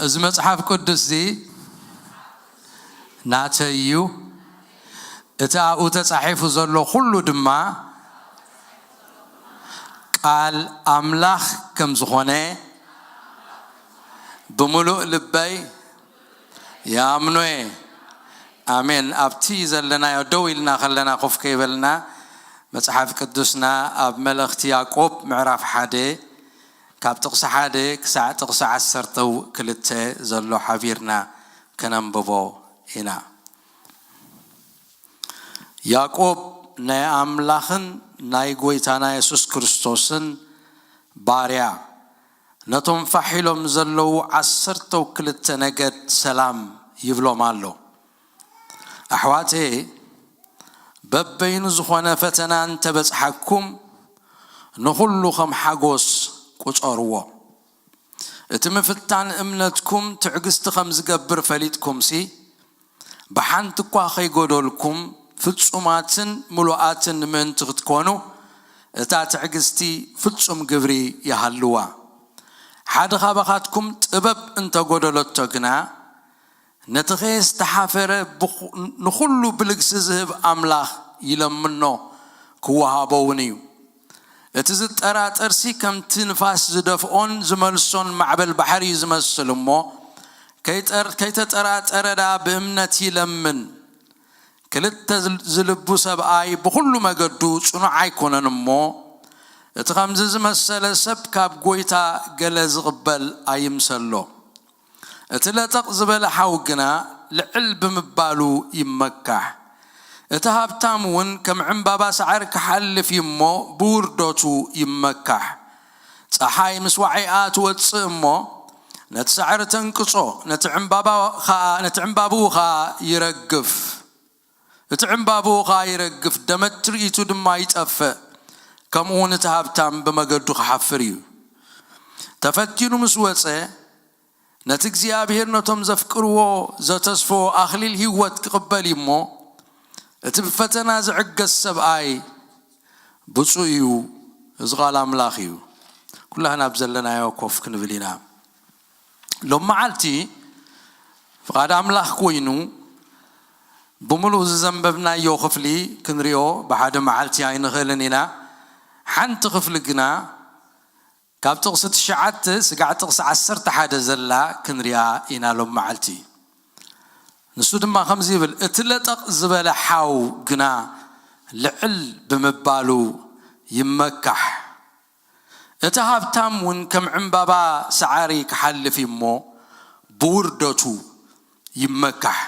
እዚ መጽሓፍ ቅዱስ እዚ ናተይ እዩ። እቲ ኣብኡ ተጻሒፉ ዘሎ ኩሉ ድማ ቃል ኣምላኽ ከም ዝኾነ ብምሉእ ልበይ ይኣምኖ እየ። ኣሜን። ኣብቲ ዘለናዮ ደው ኢልና ከለና ኮፍ ከይበልና መጽሓፍ ቅዱስና ኣብ መልእኽቲ ያዕቆብ ምዕራፍ ሓደ ካብ ጥቕሲ ሓደ ክሳዕ ጥቕሲ ዓሰርተ ክልተ ዘሎ ሓቢርና ከነንብቦ ኢና። ያዕቆብ ናይ ኣምላኽን ናይ ጐይታና የሱስ ክርስቶስን ባርያ፣ ነቶም ፋሕ ኢሎም ዘለዉ ዓሰርተው ክልተ ነገድ ሰላም ይብሎም ኣሎ። ኣሕዋተየ፣ በበይኑ ዝኾነ ፈተና እንተበጽሓኩም፣ ንኹሉ ከም ሓጎስ ቁጸርዎ። እቲ ምፍታን እምነትኩም ትዕግስቲ ከም ዝገብር ፈሊጥኩምሲ፣ ብሓንቲ እኳ ከይጎደልኩም ፍጹማትን ምሉኣትን ምእንቲ ክትኮኑ፣ እታ ትዕግስቲ ፍጹም ግብሪ ይሃልዋ። ሓደ ካባኻትኩም ጥበብ እንተጎደለቶ ግና፣ ነቲ ከየስተሓፈረ ብኹ-፣ ንኹሉ ብልግሲ ዝህብ ኣምላኽ ይለምኖ፣ ክወሃቦ እውን እዩ። እቲ ዝጠራጠርሲ ከምቲ ንፋስ ዝደፍኦን ዝመልሶን ማዕበል ባሕሪ እዩ ዝመስል እሞ፣ ከይጠር-፣ ከይተጠራጠረ ደኣ ብእምነት ይለምን። ክልተ ዝል-፣ ዝልቡ ሰብኣይ ብኹሉ መገዱ ጽኑዕ ኣይኮነን እሞ፣ እቲ ከምዚ ዝመሰለ ሰብ ካብ ጐይታ ገለ ዝቕበል ኣይምሰሎ። እቲ ለጠቕ ዝበለ ሓው ግና ልዕል ብምባሉ ይመካሕ። እቲ ሃብታም እውን ከም ዕምባባ ሳዕሪ ክሓልፍ እዩ እሞ፣ ብውርደቱ ይመካሕ። ጸሓይ ምስ ዋዒኣ ትወጽእ እሞ፣ ነቲ ሳዕሪ ተንቅጾ፣ ነቲ ዕምባባ ኸኣ፣ ነቲ ዕምባብኡ ኸኣ ይረግፍ። እቲ ዕምባብኡ ኸኣ ይረግፍ፣ ደመት ትርኢቱ ድማ ይጠፍእ። ከምኡ እውን እቲ ሃብታም ብመገዱ ክሓፍር እዩ። ተፈቲኑ ምስ ወጸ፣ ነቲ እግዚኣብሔር ነቶም ዘፍቅርዎ ዘተስፎ ኣኽሊል ህይወት ክቕበል እዩ እሞ፣ እቲ ብፈተና ዝዕገስ ሰብኣይ ብፁዕ እዩ። እዚ ቃል ኣምላኽ እዩ። ኩላህና ኣብ ዘለናዮ ኮፍ ክንብል ኢና። ሎም መዓልቲ ፍቓድ ኣምላኽ ኮይኑ፣ ብምሉእ ዝዘንበብናዮ ክፍሊ ክንሪኦ ብሓደ መዓልቲ ኣይንኽእልን ኢና። ሓንቲ ክፍሊ ግና ካብ ጥቕሲ ትሽዓተ ስጋዕ ጥቕሲ ዓሰርተ ሓደ ዘላ ክንሪኣ ኢና ሎም መዓልቲ። ንሱ ድማ ከምዚ ይብል፣ "እቲ ለጠቕ ዝበለ ሓው ግና ልዕል ብምባሉ ይመካሕ። እቲ ሃብታም እውን ከም ዕምባባ ሰዓሪ ክሓልፍ እዩ እሞ፣ ብውርደቱ ይመካሕ።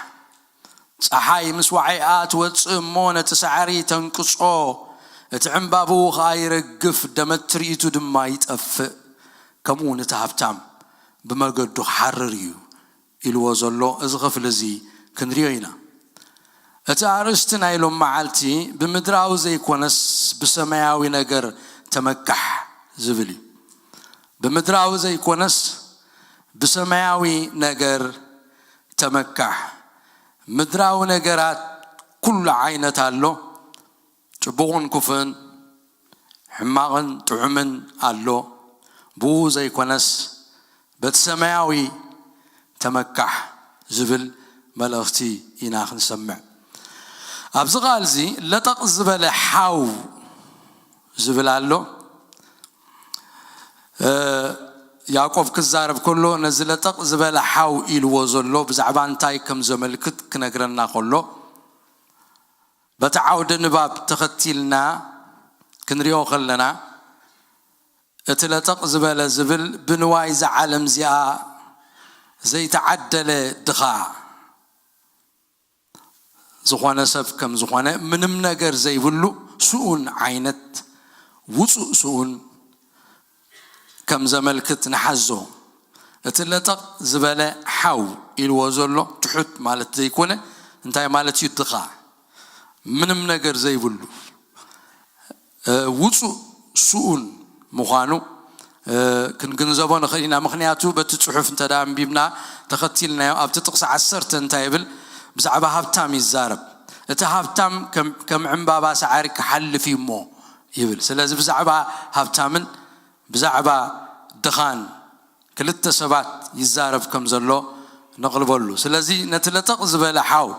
ጸሓይ ምስ ዋዒኣ ትወጽእ እሞ፣ ነቲ ሰዓሪ ተንቅጾ፣ እቲ ዕምባብኡ ኸኣ ይረግፍ፣ ደመት ትርኢቱ ድማ ይጠፍእ። ከምኡ እውን እቲ ሃብታም ብመገዱ ክሓርር እዩ" ኢልዎ ዘሎ እዚ ክፍሊ እዚ ክንሪኦ ኢና። እቲ ኣርእስቲ ናይ ሎም መዓልቲ፣ "ብምድራዊ ዘይኮነስ ብሰማያዊ ነገር ተመካሕ" ዝብል እዩ። ብምድራዊ ዘይኮነስ ብሰማያዊ ነገር ተመካሕ። ምድራዊ ነገራት ኩሉ ዓይነት ኣሎ፣ ጽቡቕን ክፉእን፣ ሕማቕን ጥዑምን ኣሎ። ብኡ ዘይኮነስ በቲ ሰማያዊ ተመካሕ ዝብል መልእኽቲ ኢና ክንሰምዕ። ኣብዚ ቃል እዚ ለጠቕ ዝበለ ሓው ዝብል ኣሎ። እ፣ ያዕቆብ ክዛረብ ከሎ ነዚ ለጠቕ ዝበለ ሓው ኢልዎ ዘሎ ብዛዕባ እንታይ ከም ዘመልክት ክነግረና ከሎ፣ በቲ ዓውደ ንባብ ተኸቲልና ክንሪኦ ከለና፣ እቲ ለጠቕ ዝበለ ዝብል ብንዋይ እዛ ዓለም እዚኣ ዘይተዓደለ ድኻ ዝኾነ ሰብ ከም ዝኾነ፣ ምንም ነገር ዘይብሉ ስኡን ዓይነት ውጹእ ስኡን ከም ዘመልክት ንሓዞ። እቲ ለጠቕ ዝበለ ሓው ኢልዎ ዘሎ ትሑት ማለት ዘይኮነ፣ እንታይ ማለት እዩ? ድኻ፣ ምንም ነገር ዘይብሉ፣ እ፣ ውጹእ ስኡን ምዃኑ፣ እ፣ ክንግንዘቦ ንኽእል ኢና። ምኽንያቱ በቲ ጽሑፍ እንተ ደኣ ኣንቢብና ተኸቲልናዮ፣ ኣብቲ ጥቕሲ ዓሰርተ እንታይ ይብል? ብዛዕባ ሃብታም ይዛረብ። "እቲ ሃብታም ከም፣ ከም ዕምባባ ሰዓሪ ክሓልፍ እዩ እሞ" ይብል። ስለዚ ብዛዕባ ሃብታምን ብዛዕባ ድኻን ክልተ ሰባት ይዛረብ ከም ዘሎ ነቕልበሉ። ስለዚ ነቲ ለጠቕ ዝበለ ሓው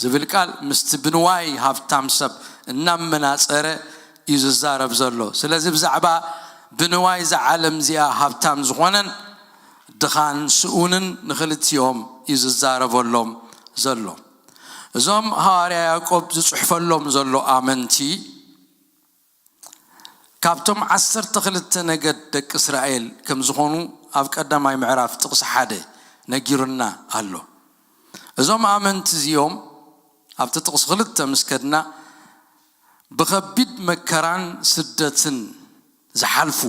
ዝብል ቃል ምስቲ ብንዋይ ሃብታም ሰብ እናመናጸረ እዩ ዝዛረብ ዘሎ። ስለዚ ብዛዕባ ብንዋይ እዛ ዓለም እዚኣ ሃብታም ዝኾነን ድኻን ስኡንን ንኽልቲኦም እዩ ዝዛረበሎም ዘሎ። እዞም ሃዋርያ ያዕቆብ ዝጽሕፈሎም ዘሎ ኣመንቲ ካብቶም ዓሰርተ ክልተ ነገድ ደቂ እስራኤል ከም ዝኾኑ ኣብ ቀዳማይ ምዕራፍ ጥቕሲ ሓደ ነጊሩና ኣሎ። እዞም ኣመንቲ እዚኦም ኣብቲ ጥቕሲ ክልተ ምስ ከድና ብኸቢድ መከራን ስደትን ዝሓልፉ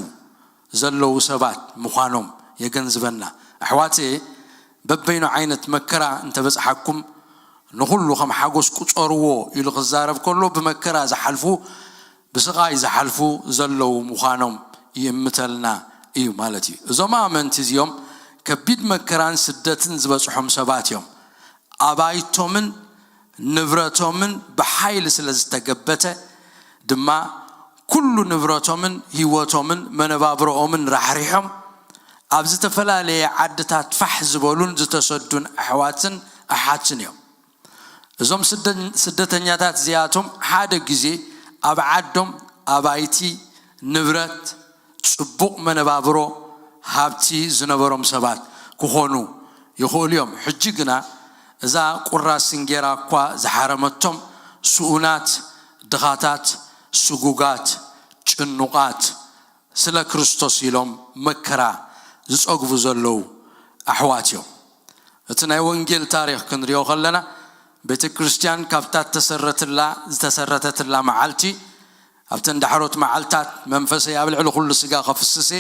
ዘለዉ ሰባት ምዃኖም የገንዝበና። ኣሕዋተየ፣ በበይኑ ዓይነት መከራ እንተበጽሓኩም ንኹሉ ከም ሓጎስ ቁጸርዎ ኢሉ ክዛረብ ከሎ ብመከራ ዝሓልፉ ብስቓይ ዝሓልፉ ዘለዉ ምዃኖም ይእምተልና እዩ ማለት እዩ። እዞም ኣመንቲ እዚኦም ከቢድ መከራን ስደትን ዝበጽሖም ሰባት እዮም። ኣባይቶምን ንብረቶምን ብሓይሊ ስለ ዝተገበተ ድማ ኩሉ ንብረቶምን ህይወቶምን መነባብሮኦምን ራሕሪሖም ኣብ ዝተፈላለየ ዓድታት ፋሕ ዝበሉን ዝተሰዱን ኣሕዋትን ኣሓትን እዮም። እዞም ስደተኛታት እዚኣቶም ሓደ ግዜ ኣብ ዓዶም ኣባይቲ፣ ንብረት፣ ጽቡቕ መነባብሮ፣ ሃብቲ ዝነበሮም ሰባት ክኾኑ ይኽእሉ እዮም። ሕጂ ግና እዛ ቁራስ እንጌራ እኳ ዝሓረመቶም ስኡናት፣ ድኻታት፣ ስጉጋት፣ ጭኑቓት፣ ስለ ክርስቶስ ኢሎም መከራ ዝጸግቡ ዘለዉ ኣሕዋት እዮም። እቲ ናይ ወንጌል ታሪኽ ክንሪኦ ከለና ቤተ ክርስቲያን ካብታ ተሰረትላ ዝተሰረተትላ መዓልቲ ኣብተን ዳሕሮት መዓልታት መንፈሰይ ኣብ ልዕሊ ኩሉ ስጋ ከፍስሴ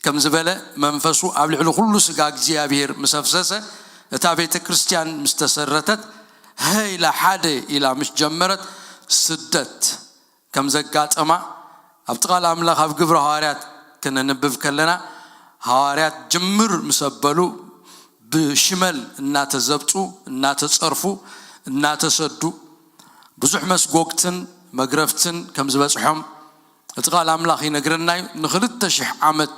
ከም ዝበለ መንፈሱ ኣብ ልዕሊ ኩሉ ስጋ እግዚኣብሔር ምስ ኣፍሰሰ እታ ቤተ ክርስቲያን ምስ ተሰረተት ሀይላ ሓደ ኢላ ምስ ጀመረት ስደት ከም ዘጋጠማ ኣብቲ ቃል ኣምላኽ ኣብ ግብረ ሃዋርያት ክነንብብ ከለና ሃዋርያት ጅምር ምስ ኣበሉ ብሽመል እናተዘብጡ እናተጸርፉ እናተሰዱ ብዙሕ መስጎግትን መግረፍትን ከም ዝበጽሖም እቲ ቃል ኣምላኽ ይነግረና እዩ። ንክልተ ሽሕ ዓመት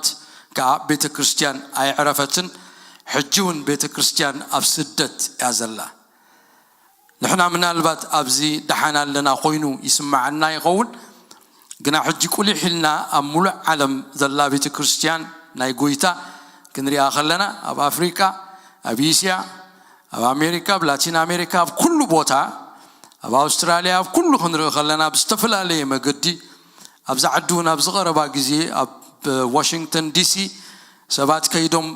ከዓ ቤተ ክርስቲያን ኣይዕረፈትን። ሕጂ እውን ቤተ ክርስቲያን ኣብ ስደት እያ ዘላ። ንሕና ምናልባት ኣብዚ ደሓን ኣለና ኮይኑ ይስምዓና ይኸውን። ግና ሕጂ ቁሊሕ ኢልና ኣብ ሙሉእ ዓለም ዘላ ቤተ ክርስቲያን ናይ ጎይታ ክንሪኣ ከለና ኣብ ኣፍሪቃ፣ ኣብ እስያ፣ ኣብ ኣሜሪካ፣ ኣብ ላቲን ኣሜሪካ፣ ኣብ ኩሉ ቦታ፣ ኣብ ኣውስትራልያ፣ ኣብ ኩሉ ክንርኢ ከለና ብዝተፈላለየ መገዲ ኣብዚ ዓዲ እውን ኣብዚ ቀረባ ግዜ ኣብ ዋሽንግተን ዲሲ ሰባት ከይዶም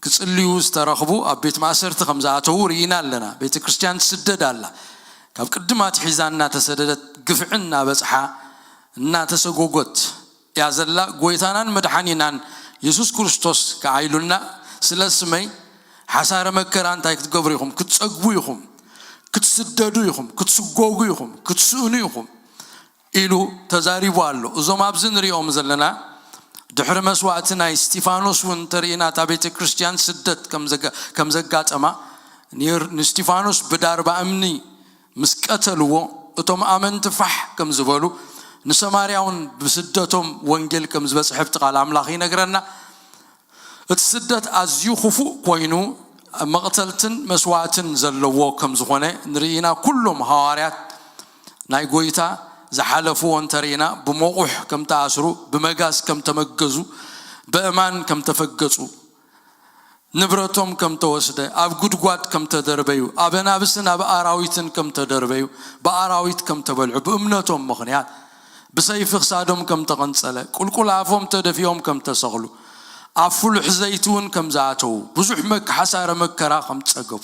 ክጽልዩ ዝተረኽቡ ኣብ ቤት ማእሰርቲ ከም ዝኣተዉ ርኢና ኣለና። ቤተ ክርስቲያን ትስደድ ኣላ። ካብ ቅድም ኣትሒዛ እናተሰደደት ግፍዒ እናበጽሓ እናተሰጎጎት እያ ዘላ። ጎይታናን መድሓኒናን የሱስ ክርስቶስ ከዓይሉና ስለ ስመይ ሓሳረ መከራ እንታይ ክትገብሩ ኢኹም? ክትጸግቡ ኢኹም፣ ክትስደዱ ኢኹም፣ ክትስጎጉ ኢኹም፣ ክትስእኑ ኢኹም ኢሉ ተዛሪቡ ኣሎ። እዞም ኣብዚ ንሪኦም ዘለና ድሕሪ መስዋእቲ ናይ እስጢፋኖስ እውን እንተርኢና እታ ቤተ ክርስቲያን ስደት ከም ዘጋ- ከም ዘጋጠማ ንር- ንእስጢፋኖስ ብዳርባ እምኒ ምስ ቀተልዎ እቶም ኣመንቲ ፋሕ ከም ዝበሉ ንሰማርያ እውን ብስደቶም ወንጌል ከም ዝበፅሐ ኣብቲ ቃል ኣምላኽ ይነግረና። እቲ ስደት ኣዝዩ ክፉእ ኮይኑ መቕተልትን መስዋእትን ዘለዎ ከም ዝኾነ ንርኢና። ኩሎም ሃዋርያት ናይ ጎይታ ዝሓለፍዎ እንተርኢና ብመቑሕ ከም ተኣስሩ፣ ብመጋዝ ከም ተመገዙ፣ በእማን ከም ተፈገጹ፣ ንብረቶም ከም ተወስደ፣ ኣብ ጉድጓድ ከም ተደርበዩ፣ ኣብ ኣናብስን ኣብ ኣራዊትን ከም ተደርበዩ፣ ብኣራዊት ከም ተበልዑ ብእምነቶም ምኽንያት ብሰይፊ ክሳዶም ከም ተቐንጸለ፣ ቁልቁል ኣፎም ተደፊኦም ከም ተሰቕሉ፣ ኣብ ፍሉሕ ዘይቲ እውን ከም ዝኣተዉ፣ ብዙሕ መክ ሓሳረ መከራ ከም ዝጸገቡ፣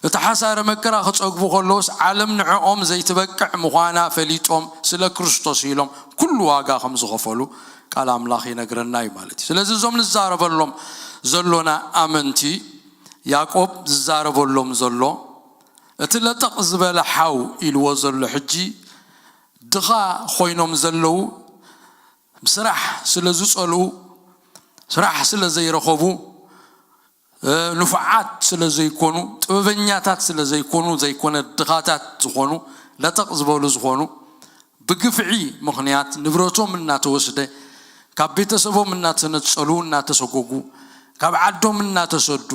እቲ ሓሳረ መከራ ክጸግቡ ከለውስ ዓለም ንዕኦም ዘይትበቅዕ ምዃና ፈሊጦም ስለ ክርስቶስ ኢሎም ኩሉ ዋጋ ከም ዝኸፈሉ ቃል ኣምላኽ ይነግረና እዩ ማለት እዩ። ስለዚ እዞም ንዛረበሎም ዘሎና ኣመንቲ ያዕቆብ ዝዛረበሎም ዘሎ እቲ ለጠቕ ዝበለ ሓው ኢልዎ ዘሎ ሕጂ ድኻ ኮይኖም ዘለዉ ስራሕ ስለ ዝጸልኡ ስራሕ ስለ ዘይረኸቡ ንፉዓት ስለ ዘይኮኑ ጥበበኛታት ስለ ዘይኮኑ ዘይኮነ ድኻታት ዝኾኑ ለጠቕ ዝበሉ ዝኾኑ ብግፍዒ ምኽንያት ንብረቶም እናተወስደ ካብ ቤተሰቦም እናተነጸሉ እናተሰጎጉ ካብ ዓዶም እናተሰዱ፣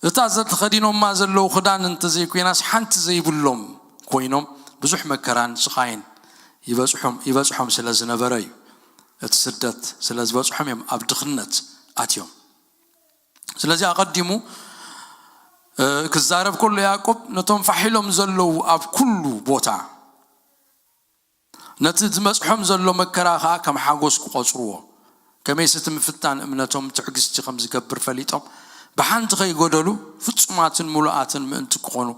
እታ ዘተኸዲኖማ ዘለዉ ክዳን እንተዘይኮይናስ ሓንቲ ዘይብሎም ኮይኖም፣ ብዙሕ መከራን ስቓይን ይበጽሖም፣ ይበጽሖም ስለ ዝነበረ እዩ። እቲ ስደት ስለ ዝበጽሖም እዮም ኣብ ድኽነት ኣትዮም። ስለዚ ኣቐዲሙ፣ እ፣ ክዛረብ ከሎ ያዕቆብ ነቶም ፋሕ ኢሎም ዘለዉ ኣብ ኩሉ ቦታ፣ ነቲ ዝመጽሖም ዘሎ መከራ ኸኣ ከም ሓጎስ ክቖጽርዎ፣ ከመይሲ እቲ ምፍታን እምነቶም ትዕግስቲ ከም ዝገብር ፈሊጦም፣ ብሓንቲ ከይጎደሉ ፍጹማትን ምሉኣትን ምእንቲ ክኾኑ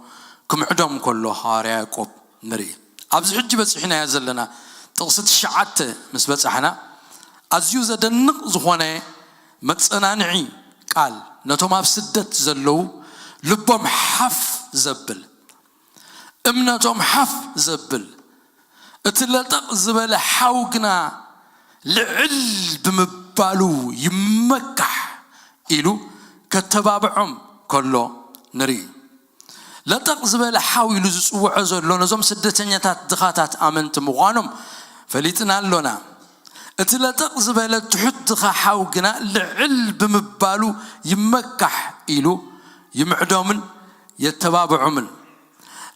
ክምዕዶም ከሎ ሃዋርያ ያዕቆብ ንርኢ። ኣብዚ ሕጂ በጺሕናዮ ዘለና ጥቕሲ ትሽዓተ ምስ በጻሕና፣ ኣዝዩ ዘደንቕ ዝኾነ መጸናንዒ ቃል ነቶም ኣብ ስደት ዘለዉ ልቦም ሓፍ ዘብል፣ እምነቶም ሓፍ ዘብል፣ እቲ ለጠቕ ዝበለ ሓው ግና ልዕል ብምባሉ ይመካሕ ኢሉ ከተባብዖም ከሎ ንርኢ። ለጠቕ ዝበለ ሓው ኢሉ ዝጽውዖ ዘሎ ነዞም ስደተኛታት ድኻታት ኣመንቲ ምዃኖም ፈሊጥና ኣሎና። እቲ ለጠቕ ዝበለ ትሑት ድኻ ሓው ግና ልዕል ብምባሉ ይመካሕ ኢሉ ይምዕዶምን የተባብዖምን።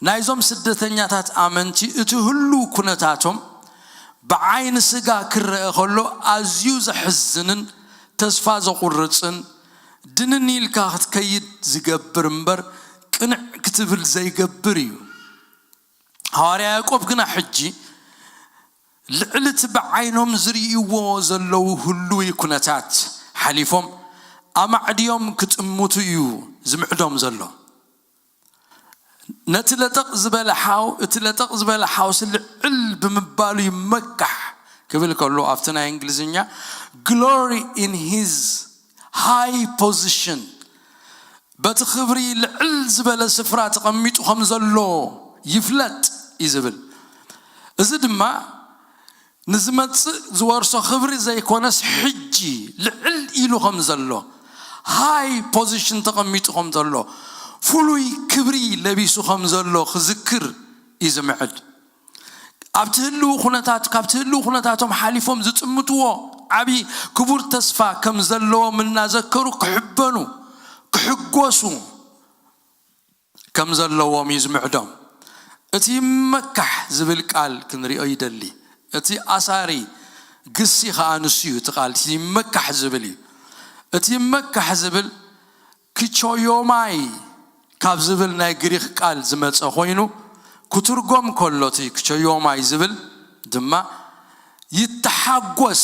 ናይዞም ስደተኛታት ኣመንቲ እቲ ህሉው ኩነታቶም ብዓይኒ ስጋ ክረአ ከሎ ኣዝዩ ዘሕዝንን ተስፋ ዘቑርጽን፣ ድንን ኢልካ ክትከይድ ዝገብር እምበር ቅንዕ ክትብል ዘይገብር እዩ። ሃዋርያ ያዕቆብ ግና ሕጂ ልዕሊ እቲ ብዓይኖም ዝርእይዎ ዘለዉ ህሉዊ ኩነታት ሓሊፎም ኣማዕድዮም ክጥምቱ እዩ ዝምዕዶም ዘሎ። ነቲ ለጠቕ ዝበለ ሓው፣ እቲ ለጠቕ ዝበለ ሓውሲ ልዕል ብምባሉ ይመካሕ ክብል ከሎ ኣብቲ ናይ እንግሊዝኛ glory in his high position፣ በቲ ክብሪ ልዕል ዝበለ ስፍራ ተቐሚጡ ከም ዘሎ ይፍለጥ እዩ ዝብል። እዚ ድማ ንዝመጽእ ዝወርሶ ክብሪ ዘይኮነስ ሕጂ ልዕል ኢሉ ከም ዘሎ፣ ሃይ ፖዚሽን ተቐሚጡ ከም ዘሎ፣ ፍሉይ ክብሪ ለቢሱ ከም ዘሎ ክዝክር እዩ ዝምዕድ። ኣብቲ ህልው ኩነታት፣ ካብቲ ህልው ኩነታቶም ሓሊፎም ዝጥምትዎ ዓቢ ክቡር ተስፋ ከም ዘለዎም እናዘከሩ ክሕበኑ፣ ክሕጎሱ ከም ዘለዎም እዩ ዝምዕዶም። እቲ ይመካሕ ዝብል ቃል ክንሪኦ ይደሊ። እቲ ኣሳሪ ግሲ ኸኣ ንሱ እዩ። እቲ ቃል እቲ ይመካሕ ዝብል እዩ። እቲ ይመካሕ ዝብል ክቾዮማይ ካብ ዝብል ናይ ግሪኽ ቃል ዝመጸ ኮይኑ፣ ክትርጎም ከሎ እቲ ክቾዮማይ ዝብል ድማ ይተሓጎስ፣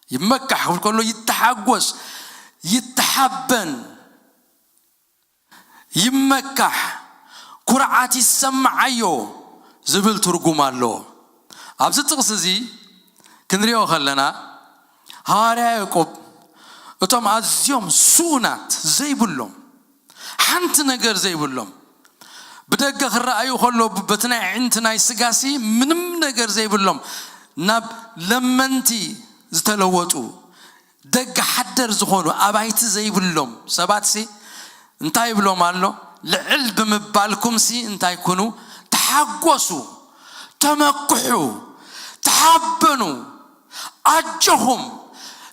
ይመካሕ ክብል ከሎ ይተሓጎስ፣ ይተሓበን፣ ይመካሕ፣ ኩርዓት ይሰምዓዮ ዝብል ትርጉም ኣለዎ። ኣብዚ ጥቕሲ እዚ ክንሪኦ ከለና፣ ሃዋርያ ያዕቆብ እቶም ኣዝዮም ስኡናት ዘይብሎም፣ ሓንቲ ነገር ዘይብሎም፣ ብደገ ክረኣዩ ከሎ በቲ ናይ ኣዒንቲ ናይ ስጋሲ ምንም ነገር ዘይብሎም፣ ናብ ለመንቲ ዝተለወጡ፣ ደገ ሓደር ዝኾኑ፣ ኣባይቲ ዘይብሎም ሰባትሲ እንታይ ይብሎም ኣሎ? ልዕል ብምባልኩምሲ እንታይ ኩኑ? ተሓጎሱ፣ ተመክሑ፣ ተሓበኑ። ኣጆኹም፣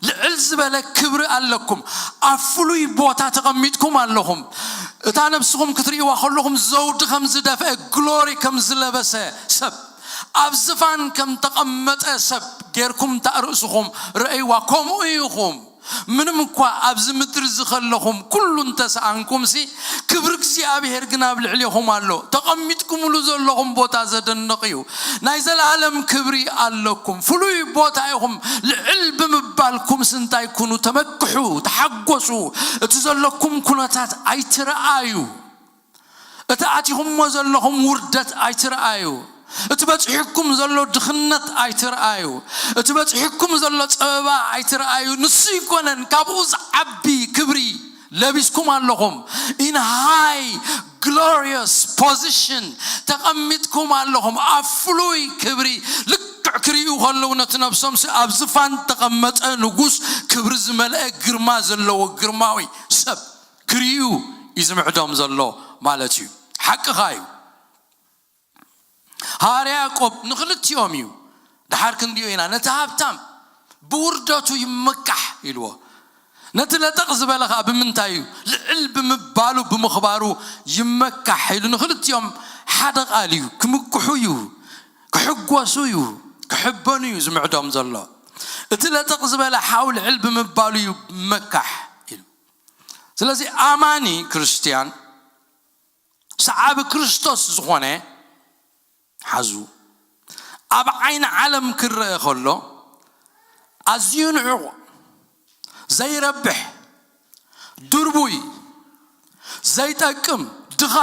ልዕል ዝበለ ክብሪ ኣለኩም። ኣብ ፍሉይ ቦታ ተቐሚጥኩም ኣለኹም። እታ ነብስኹም ክትርእይዋ ከለኹም ዘውዲ ከም ዝደፍአ፣ ግሎሪ ከም ዝለበሰ ሰብ፣ ኣብ ዝፋን ከም ተቐመጠ ሰብ ጌርኩም እታ ርእስኹም ረእይዋ። ከምኡ ኢኹም። ምንም እኳ ኣብዚ ምድሪ እዚ ከለኹም ኩሉ እንተሰኣንኩምሲ፣ ክብሪ እግዚኣብሔር ግን ኣብ ልዕሌኹም ኣሎ። ተቐሚጥኩምሉ ዘለኹም ቦታ ዘደንቕ እዩ። ናይ ዘለኣለም ክብሪ ኣለኩም። ፍሉይ ቦታ ኢኹም። ልዕል ብምባልኩምሲ እንታይ ኩኑ? ተመክሑ፣ ተሓጎሱ። እቲ ዘለኩም ኩነታት ኣይትረኣዩ። እቲ ኣቲኹሞ ዘለኹም ውርደት ኣይትረኣዩ። እቲ በጺሑኩም ዘሎ ድኽነት ኣይትረኣዩ። እቲ በጺሑኩም ዘሎ ጸበባ ኣይትረኣዩ። ንሱ ኣይኮነን፣ ካብኡ ዝዓቢ ክብሪ ለቢስኩም ኣለኹም። In high glorious position ተቐሚጥኩም ኣለኹም። ኣብ ፍሉይ ክብሪ፣ ልክዕ ክርእዩ ከለዉ ነቲ ነብሶምሲ ኣብ ዝፋን ተቐመጠ ንጉስ፣ ክብሪ ዝመልአ ግርማ ዘለዎ ግርማዊ ሰብ ክርእዩ እዩ ዝምዕዶም ዘሎ ማለት እዩ። ሓቅኻ እዩ። ሃዋርያ ያዕቆብ ንኽልቲኦም እዩ። ደሓር ክንሪኦ ኢና። ነቲ ሃብታም ብውርደቱ ይመካሕ ኢልዎ። ነቲ ለጠቕ ዝበለ ኸዓ ብምንታይ እዩ? ልዕል ብምባሉ ብምኽባሩ ይመካሕ ኢሉ። ንኽልቲኦም ሓደ ቃል እዩ። ክምክሑ እዩ፣ ክሕጎሱ እዩ፣ ክሕበኑ እዩ ዝምዕዶም ዘሎ። እቲ ለጠቕ ዝበለ ሓው ልዕል ብምባሉ እዩ መካሕ ኢሉ። ስለዚ ኣማኒ ክርስትያን፣ ሰዓቢ ክርስቶስ ዝኾነ፣ ሓዙ፣ ኣብ ዓይኒ ዓለም ክረአ ከሎ ኣዝዩ ንዑቕ፣ ዘይረብሕ፣ ድርቡይ፣ ዘይጠቅም፣ ድኻ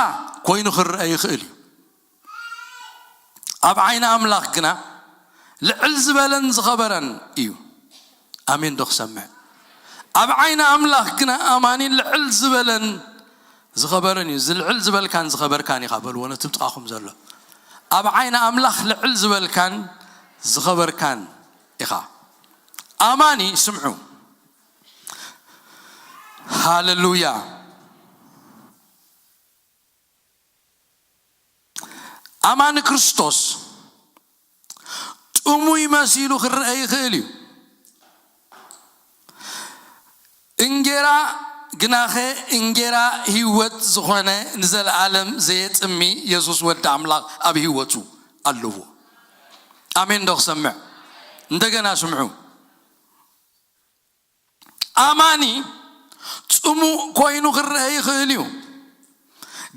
ኮይኑ ክረአ ይኽእል እዩ። ኣብ ዓይኒ ኣምላኽ ግና ልዕል ዝበለን ዝኸበረን እዩ። ኣሜን ዶ ክሰምዕ? ኣብ ዓይኒ ኣምላኽ ግና ኣማኒ ልዕል ዝበለን ዝኸበረን እዩ። እዚ ልዕል ዝበልካን ዝኸበርካን ኢኻ በልዎ ነቲ ብጥቓኹም ዘሎ። ኣብ ዓይኒ ኣምላኽ ልዕል ዝበልካን ዝኸበርካን ኢኻ። ኣማኒ ስምዑ። ሃሌሉያ። ኣማኒ ክርስቶስ ጥሙይ መሲሉ ክረአ ይኽእል እዩ። እንጌራ ግናኸ፣ እንጌራ ህይወት ዝኾነ፣ ንዘለኣለም ዘየጥሚ የሱስ ወዲ ኣምላኽ ኣብ ህይወቱ ኣለዎ። ኣሜን ዶ ክሰምዕ? እንደገና ስምዑ። ኣማኒ ጽሙእ ኮይኑ ክረአ ይኽእል እዩ፣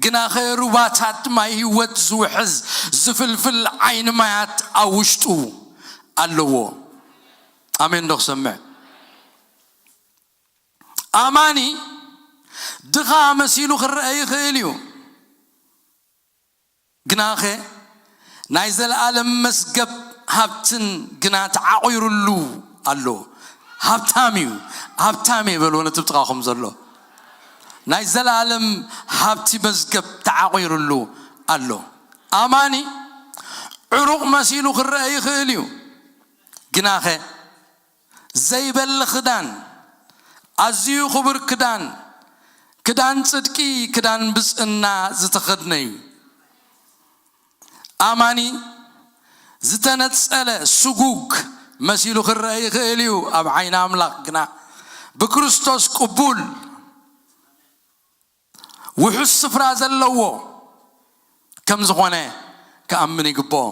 ግናኸ ሩባታት ማይ ህይወት ዝውሕዝ ዝፍልፍል ዓይኒ ማያት ኣብ ውሽጡ ኣለዎ። ኣሜን ዶ ክሰምዕ? ኣማኒ ድኻ መሲሉ ክረአ ይኽእል እዩ፣ ግናኸ ናይ ዘለኣለም መስገብ ሃብትን ግና ተዓቑሩሉ ኣሎ። ሃብታም እዩ፣ ሃብታም እዩ በልዎ ነቲ ብጥቓኹም ዘሎ። ናይ ዘለኣለም ሃብቲ መዝገብ ተዓቑሩሉ ኣሎ። ኣማኒ ዕሩቕ መሲሉ ክረአ ይኽእል እዩ፣ ግናኸ ዘይበሊ ክዳን፣ ኣዝዩ ክቡር ክዳን፣ ክዳን ጽድቂ፣ ክዳን ብጽእና ዝተኸድነ እዩ። ኣማኒ ዝተነጸለ ስጉግ መሲሉ ክረአ ይኽእል እዩ፣ ኣብ ዓይኒ ኣምላኽ ግና ብክርስቶስ ቅቡል፣ ውሑስ ስፍራ ዘለዎ ከም ዝኾነ ክኣምን ይግብኦ።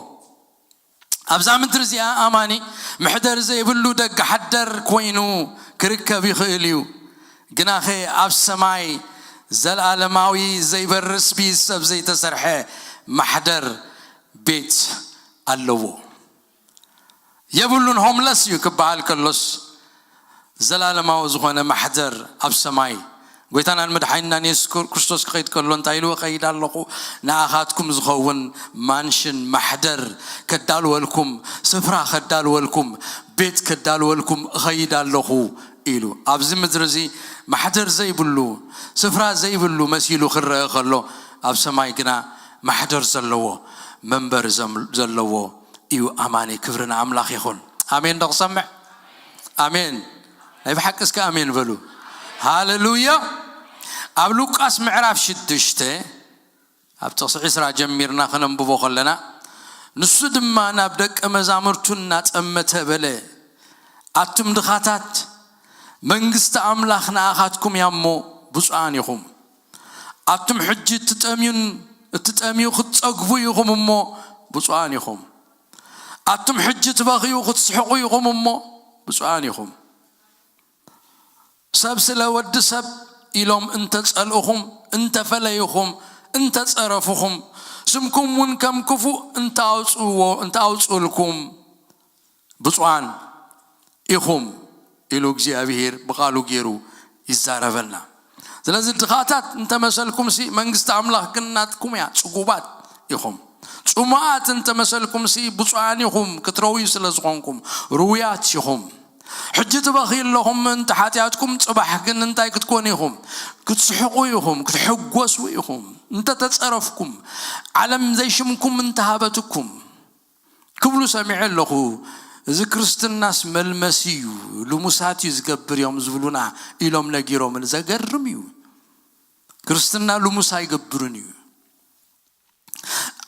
ኣብዛ ምድሪ እዚኣ ኣማኒ መሕደር ዘይብሉ ደገ ሓደር ኮይኑ ክርከብ ይኽእል እዩ። ግናኸ ኣብ ሰማይ ዘለኣለማዊ ዘይበርስ ብኢድ ሰብ ዘይተሰርሐ ማሕደር ቤት ኣለዎ። የብሉን፣ ሆምለስ እዩ ክበሃል ከሎስ፣ ዘላለማዊ ዝኾነ ማሕደር ኣብ ሰማይ ጎይታናን መድሓኒናን የሱስ ክር-፣ ክርስቶስ ክኸይድ ከሎ እንታይ ኢልዎ? "እኸይድ ኣለኹ፣ ንኣኻትኩም ዝኸውን ማንሽን፣ ማሕደር ከዳልወልኩም፣ ስፍራ ከዳልወልኩም፣ ቤት ከዳልወልኩም እኸይድ ኣለኹ" ኢሉ። ኣብዚ ምድሪ እዚ ማሕደር ዘይብሉ፣ ስፍራ ዘይብሉ መሲሉ ክረአ ከሎ፣ ኣብ ሰማይ ግና ማሕደር ዘለዎ፣ መንበሪ ዘም-፣ ዘለዎ እዩ ኣማኒ። ክብሪ ንኣምላኽ ይኹን። ኣሜን ዶ ክሰምዕ? ኣሜን። ናይ ብሓቂ እስከ ኣሜን በሉ። ሃሌሉያ። ኣብ ሉቃስ ምዕራፍ ሽዱሽተ፣ ኣብ ጥቕሲ ዕስራ ጀሚርና ከነንብቦ ከለና፣ ንሱ ድማ ናብ ደቀ መዛሙርቱ እናጠመተ በለ፣ ኣቱም ድኻታት፣ መንግስቲ ኣምላኽ ንኣኻትኩም እያ እሞ ብፁዓን ኢኹም። ኣቱም ሕጂ እትጠምዩን፣ እትጠምዩ ክትጸግቡ ኢኹም እሞ ብፁዓን ኢኹም። ኣቱም ሕጂ ትበኽዩ ክትስሕቑ ኢኹም እሞ ብፁዓን ኢኹም። ሰብ ስለ ወዲ ሰብ ኢሎም እንተጸልእኹም፣ እንተፈለይኹም፣ እንተጸረፍኹም፣ ስምኩም እውን ከም ክፉእ እንተኣውጽእዎ፣ እንተኣውጽእልኩም ብፁዓን ኢኹም ኢሉ እግዚኣብሔር ብቓሉ ገይሩ ይዛረበና። ስለዚ ድኻታት እንተመሰልኩምሲ መንግስቲ ኣምላኽ ግን ናትኩም እያ፣ ጽጉባት ኢኹም። ጽሙኣት እንተመሰልኩምሲ ብፁዓን ኢኹም፣ ክትረውዩ ስለ ዝኾንኩም ርውያት ኢኹም። ሕጂ ትበኽዩ ኣለኹም ምእንቲ ሓጢኣትኩም፣ ጽባሕ ግን እንታይ ክትኮኑ ኢኹም? ክትስሕቑ ኢኹም፣ ክትሕጎሱ ኢኹም። እንተተጸረፍኩም፣ ዓለም ዘይሽምኩም እንተሃበትኩም፣ ክብሉ ሰሚዐ ኣለኹ። "እዚ ክርስትናስ መልመሲ እዩ፣ ልሙሳት እዩ ዝገብር እዮም ዝብሉና" ኢሎም ነጊሮምን። ዘገርም እዩ። ክርስትና ልሙስ ኣይገብርን እዩ።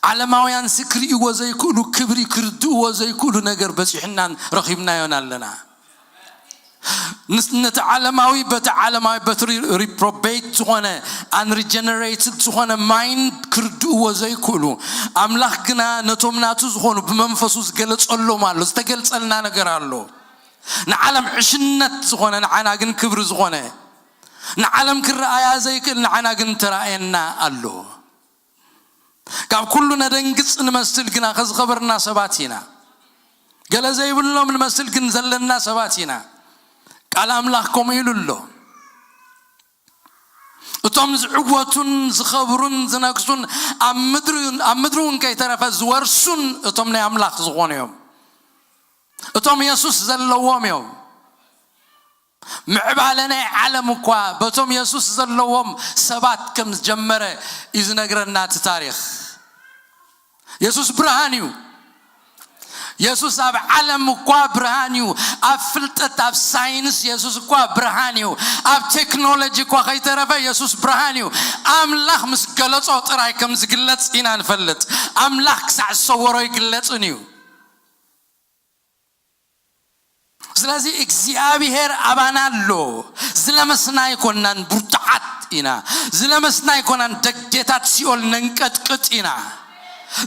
ዓለማውያን ሲ ክርእይዎ ዘይክእሉ ክብሪ፣ ክርድእዎ ዘይክእሉ ነገር በጺሕናን ረኺብናዮን ኣለና። ንስ- ነቲ ዓለማዊ በቲ ዓለማዊ በቲ ሪ- reprobate ዝኾነ unregenerated ዝኾነ mind ክርድእዎ ዘይክእሉ፣ ኣምላኽ ግና ነቶም ናቱ ዝኾኑ ብመንፈሱ ዝገለጸሎም ኣሎ። ዝተገልጸልና ነገር ኣሎ። ንዓለም ዕሽነት ዝኾነ ንዓና ግን ክብሪ ዝኾነ፣ ንዓለም ክረኣያ ዘይክእል ንዓና ግን ተራእየና ኣሎ። ካብ ኩሉ ነደንግጽ ንመስል ግና ከዝኸበርና ሰባት ኢና። ገለ ዘይብሎም ንመስል ግን ዘለና ሰባት ኢና። ቃል ኣምላኽ ከምኡ ኢሉ ኣሎ። እቶም ዝዕወቱን ዝኸብሩን ዝነግሱን ኣብ ምድሪ ኣብ ምድሪ እውን ከይተረፈ ዝወርሱን እቶም ናይ ኣምላኽ ዝኾኑ እዮም። እቶም የሱስ ዘለዎም እዮም። ምዕባለ ናይ ዓለም እኳ በቶም የሱስ ዘለዎም ሰባት ከም ዝጀመረ እዩ ዝነግረና እቲ ታሪኽ። የሱስ ብርሃን እዩ። የሱስ ኣብ ዓለም እኳ ብርሃን እዩ። ኣብ ፍልጠት፣ ኣብ ሳይንስ የሱስ እኳ ብርሃን እዩ። ኣብ ቴክኖሎጂ እኳ ከይተረፈ የሱስ ብርሃን እዩ። ኣምላኽ ምስ ገለጾ ጥራይ ከም ዝግለጽ ኢና ንፈልጥ። ኣምላኽ ክሳዕ ዝሰወሮ ይግለጽን እዩ። ስለዚ እግዚኣብሔር ኣባና ኣሎ። ዝለመስና ኣይኮናን ብርቱዓት ኢና። ዝለመስና ኣይኮናን ደጌታት ሲኦል ነንቀጥቅጥ ኢና።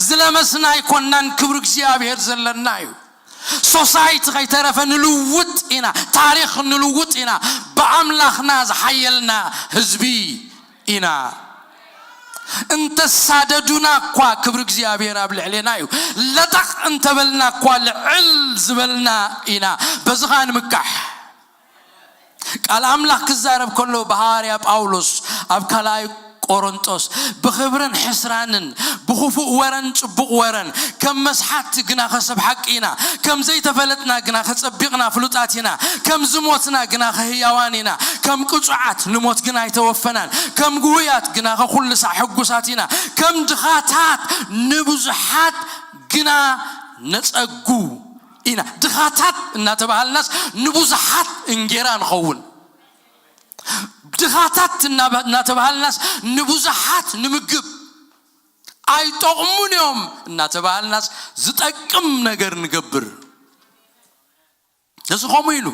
ዝለመስና ኣይኮናን ክብሪ እግዚኣብሔር ዘለና እዩ። ሶሳይቲ ከይተረፈ ንልውጥ ኢና። ታሪኽ ንልውጥ ኢና። ብኣምላኽና ዝሓየልና ህዝቢ ኢና። እንተሳደዱና እኳ ክብሪ እግዚኣብሔር ኣብ ልዕሌና እዩ። ለጠቕ እንተበልና እኳ ልዕል ዝበልና ኢና። በዚ ኸኣ ንምካሕ። ቃል ኣምላኽ ክዛረብ ከሎ ብሃዋርያ ጳውሎስ ኣብ ካልኣይ ቆሮንጦስ ብኽብርን ሕስራንን ብኽፉእ ወረን ጽቡቕ ወረን ከም መስሓት ግናኸ ሰብ ሓቂ ኢና፣ ከም ዘይተፈለጥና ግናኸ ጸቢቕና ፍሉጣት ኢና፣ ከም ዝሞትና ግናኸ ህያዋን ኢና፣ ከም ቅጹዓት ንሞት ግና ኣይተወፈናን፣ ከም ግሁያት ግናኸ ኩሉ ሳዕ ሕጉሳት ኢና፣ ከም ድኻታት ንብዙሓት ግና ነጸጉ ኢና። ድኻታት እናተባሃልናስ ንብዙሓት እንጌራ ንኸውን። ድኻታት እናባ- እናተባሃልናስ ንብዙሓት ንምግብ። ኣይጠቕሙን እዮም እናተባሃልናስ ዝጠቅም ነገር ንገብር። እዚ ከምኡ ኢሉ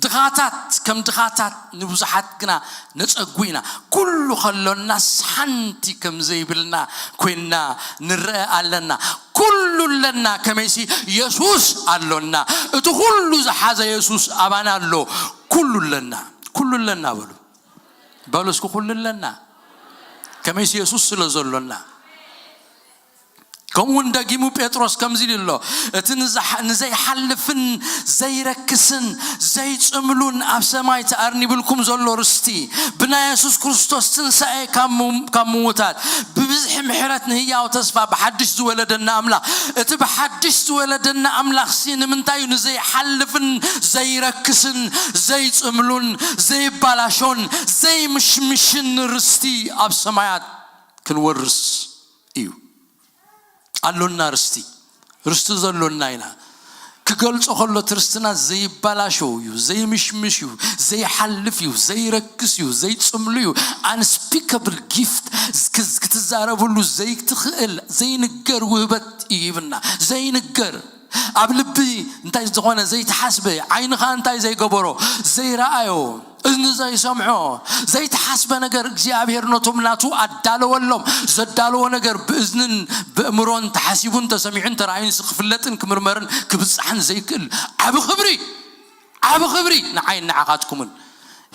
ድኻታት ከም ድኻታት ንብዙሓት ግና ነጸጉ ኢና። ኩሉ ከሎናስ ሓንቲ ከም ዘይብልና ኮይና ንረአ ኣለና። ኩሉ ኣለና፣ ከመይሲ የሱስ ኣሎና። እቲ ኩሉ ዝሓዘ የሱስ ኣባና ኣሎ። ኩሉ ኣለና፣ ኩሉ ኣለና በሉ። በሉ እስኪ፣ ኩሉ ኣለና፣ ከመይሲ የሱስ ስለ ዘሎና። ከምኡ እውን ደጊሙ ጴጥሮስ ከምዚ ኢሉ ኣሎ፣ እቲ ንዝሓ- ንዘይሓልፍን ዘይረክስን ዘይጽምሉን ኣብ ሰማይ ተኣርኒብልኩም ዘሎ ርስቲ ብናይ የሱስ ክርስቶስ ትንሳኤ ካብ ሙ- ካብ ምዉታት ብብዝሒ ምሕረት ንህያው ተስፋ ብሓድሽ ዝወለደና ኣምላኽ። እቲ ብሓድሽ ዝወለደና ኣምላኽሲ ንምንታይ እዩ ንዘይሓልፍን ዘይረክስን ዘይጽምሉን ዘይባላሾን ዘይምሽምሽን ርስቲ ኣብ ሰማያት ክንወርስ እዩ። ኣሎና ርስቲ፣ ርስቲ ዘሎና ኢና። ክገልጾ ከሎ እቲ ርስትና ዘይባላሸው እዩ፣ ዘይምሽምሽ እዩ፣ ዘይሓልፍ እዩ፣ ዘይረክስ እዩ፣ ዘይጽምሉ እዩ። Unspeakable gift፣ ክትዛረበሉ ዘይትኽእል ዘይንገር ውህበት እዩ ሂብና። ዘይንገር፣ ኣብ ልቢ እንታይ ዝኾነ ዘይተሓስበ፣ ዓይንኻ እንታይ ዘይገበሮ ዘይረኣዮ፣ እዝኒ ዘይሰምዖ ዘይተሓስበ ነገር እግዚኣብሔር ነቶም ናቱ ኣዳለወሎም። ዘዳለዎ ነገር ብእዝንን ብእምሮን ተሓሲቡን ተሰሚዑን ተራእዩን ክፍለጥን ክምርመርን ክብጻሕን ዘይክእል ዓቢ ክብሪ፣ ዓቢ ክብሪ ንዓይን ንዓኻትኩምን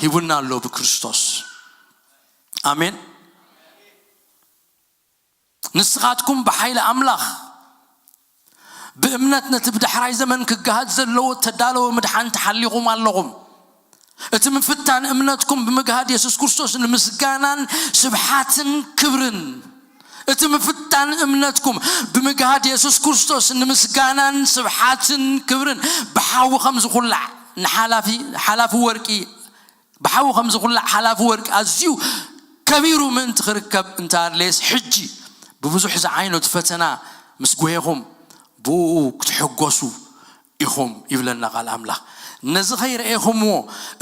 ሂቡና ኣሎ ብክርስቶስ። ኣሜን። ንስኻትኩም ብሓይሊ ኣምላኽ ብእምነት ነቲ ብዳሕራይ ዘመን ክገሃድ ዘለዎ እተዳለወ ምድሓን ተሓሊኹም ኣለኹም። እቲ ምፍታን እምነትኩም ብምግሃድ የሱስ ክርስቶስ ንምስጋናን ስብሓትን ክብርን፣ እቲ ምፍታን እምነትኩም ብምግሃድ የሱስ ክርስቶስ ንምስጋናን ስብሓትን ክብርን ብሓዊ ከም ዝኹላዕ ንሓላፊ ሓላፊ ወርቂ ብሓዊ ከም ዝኹላዕ ሓላፊ ወርቂ ኣዝዩ ከቢሩ ምእንቲ ክርከብ እንተ ኣድለየስ፣ ሕጂ ብብዙሕ ዝዓይነቱ ፈተና ምስ ጒሄኹም ብእኡ ክትሕጎሱ ኢኹም ይብለና ቃል ኣምላኽ። ነዚ ከይረኤኹምዎ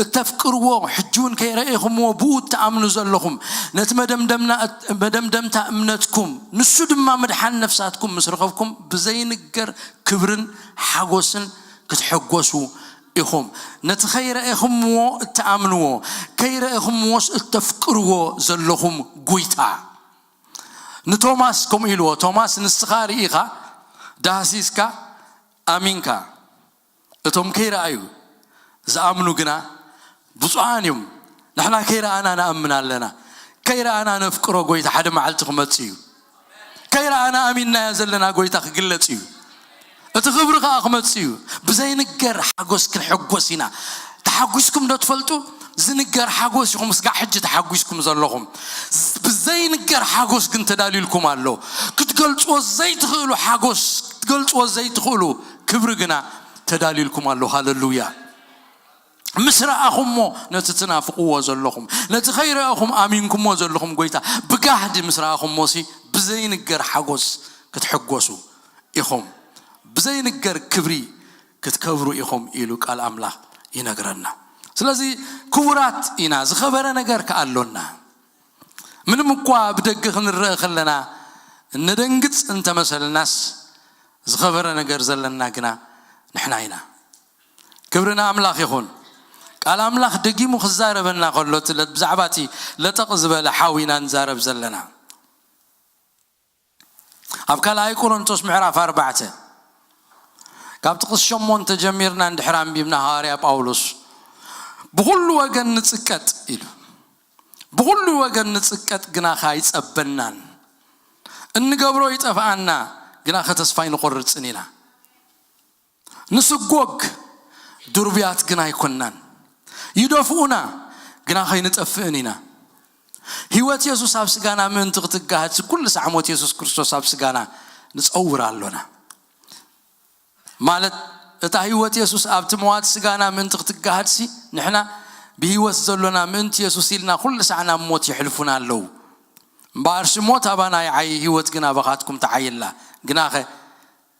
እተፍቅርዎ፣ ሕጂ እውን ከይረኤኹምዎ ብኡ እትኣምኑ ዘለኹም፣ ነቲ መደምደምና- መደምደምታ እምነትኩም፣ ንሱ ድማ ምድሓን ነፍሳትኩም ምስ ረኸብኩም፣ ብዘይንገር ክብርን ሓጎስን ክትሕጎሱ ኢኹም፣ ነቲ ከይረኤኹምዎ እትኣምንዎ፣ ከይረኤኹምዎስ እተፍቅርዎ ዘለኹም ጎይታ። ንቶማስ ከምኡ ኢልዎ፣ ቶማስ፣ ንስኻ ርኢኻ ዳህሲስካ ኣሚንካ። እቶም ከይረኣዩ ዝኣምኑ ግና ብፁዓን እዮም። ንሕና ከይረኣና ንኣምን ኣለና። ከይረኣና ነፍቅሮ ጎይታ ሓደ መዓልቲ ክመጽእ እዩ። ከይረኣና ኣሚንናዮ ዘለና ጎይታ ክግለጽ እዩ። እቲ ክብሪ ከኣ ክመጽእ እዩ። ብዘይንገር ሓጎስ ክንሕጎስ ኢና። ተሓጒስኩም ዶ ትፈልጡ? ዝንገር ሓጎስ ኢኹም ስጋዕ ሕጂ ተሓጒስኩም ዘለኹም። ብዘይንገር ሓጎስ ግን ተዳልዩልኩም ኣሎ። ክትገልጽዎ ዘይትኽእሉ ሓጎስ፣ ክትገልጽዎ ዘይትኽእሉ ክብሪ ግና ተዳልዩልኩም ኣሎ። ሃለሉያ። ምስ ረኣኹምሞ ነቲ ትናፍቕዎ ዘለኹም፣ ነቲ ከይረኣኹም ኣሚንኩምዎ ዘለኹም ጎይታ ብጋህዲ ምስ ረኣኹሞሲ ብዘይንገር ሓጎስ ክትሕጎሱ ኢኹም፣ ብዘይንገር ክብሪ ክትከብሩ ኢኹም ኢሉ ቃል ኣምላኽ ይነግረና። ስለዚ ክቡራት ኢና፣ ዝኸበረ ነገር ከኣ ኣሎና። ምንም እኳ ብደገ ክንረአ ከለና እነደንግጽ እንተመሰልናስ ዝኸበረ ነገር ዘለና ግና ንሕና ኢና። ክብሪ ንኣምላኽ ይኹን። ቃል ኣምላኽ ደጊሙ ክዛረበና ከሎ እቲ ለ-፣ ብዛዕባ እቲ ለጠቕ ዝበለ ሓው ኢና ንዛረብ ዘለና። ኣብ ካልኣይ ቆሮንቶስ ምዕራፍ ኣርባዕተ ካብ ጥቕስ ሸሞንተ ጀሚርና እንድሕር ኣንቢብና ሃዋርያ ጳውሎስ ብኹሉ ወገን ንጽቀጥ ኢሉ። ብኹሉ ወገን ንጽቀጥ ግናኸ ኣይጸበናን። እንገብሮ ይጠፍኣና ግናኸ ተስፋ ኣይንቖርጽን ኢና። ንስጎግ ድሩብያት ግን ኣይኮናን። ይደፍኡና ግና ከይንጠፍእን ኢና። ህይወት የሱስ ኣብ ስጋና ምእንቲ ክትጋሃድሲ ኩሉ ሳዕ ሞት የሱስ ክርስቶስ ኣብ ስጋና ንጸውር ኣሎና። ማለት እታ ህይወት የሱስ ኣብቲ መዋቲ ስጋና ምእንቲ ክትጋሃድሲ ንሕና ብህይወት ዘሎና ምእንቲ የሱስ ኢልና ኩሉ ሳዕ ናብ ሞት የሕልፉና ኣለዉ። እምበኣርሲ ሞት ኣባና ይዓዪ፣ ህይወት ግን ኣባኻትኩም ትዓይላ። ግናኸ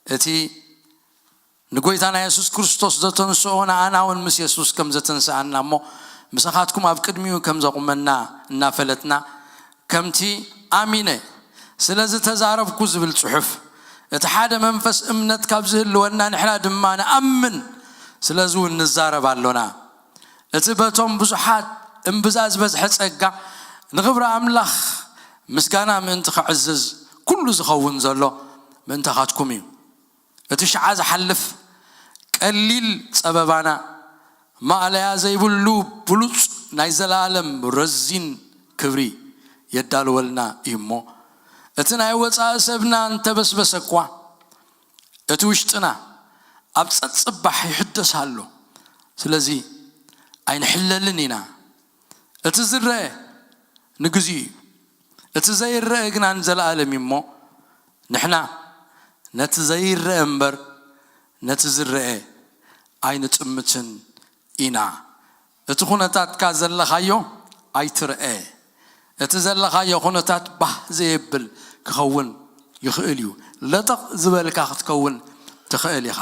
እቲ ንጎይታና የሱስ ክርስቶስ ዘተንስኦ ንኣና እውን ምስ የሱስ ከም ዘተንስኣና እሞ ምሳኻትኩም ኣብ ቅድሚኡ ከም ዘቑመና እናፈለጥና ከምቲ ኣሚነ ስለ ዝተዛረብኩ ዝብል ጽሑፍ እቲ ሓደ መንፈስ እምነት ካብ ዝህልወና ንሕና ድማ ንኣምን ስለዚ እውን ንዛረብ ኣሎና። እቲ በቶም ብዙሓት እምብዛ ዝበዝሐ ጸጋ ንኽብሪ ኣምላኽ ምስጋና ምእንቲ ከዕዝዝ ኩሉ ዝኸውን ዘሎ ምእንታኻትኩም እዩ። እቲ ሽዓ ዝሓልፍ ቀሊል ጸበባና ማእለያ ዘይብሉ ብሉጽ ናይ ዘለኣለም ረዚን ክብሪ የዳልወልና እዩ እሞ እቲ ናይ ወጻኢ ሰብና እንተበስበሰ እኳ እቲ ውሽጥና ኣብ ጸጽባሕ ይሕደስ ኣሎ። ስለዚ ኣይንሕለልን ኢና። እቲ ዝረአ ንግዚኡ እዩ፣ እቲ ዘይረአ ግና ንዘለኣለም እዩ እሞ ንሕና ነቲ ዘይረአ እምበር ነቲ ዝረአ ኣይንጥምትን ኢና። እቲ ኩነታትካ ዘለኻዮ ኣይትርአ። እቲ ዘለኻዮ ኩነታት ባህ ዘየብል ክኸውን ይኽእል እዩ። ለጠቕ ዝበልካ ክትከውን ትኽእል ኢኻ።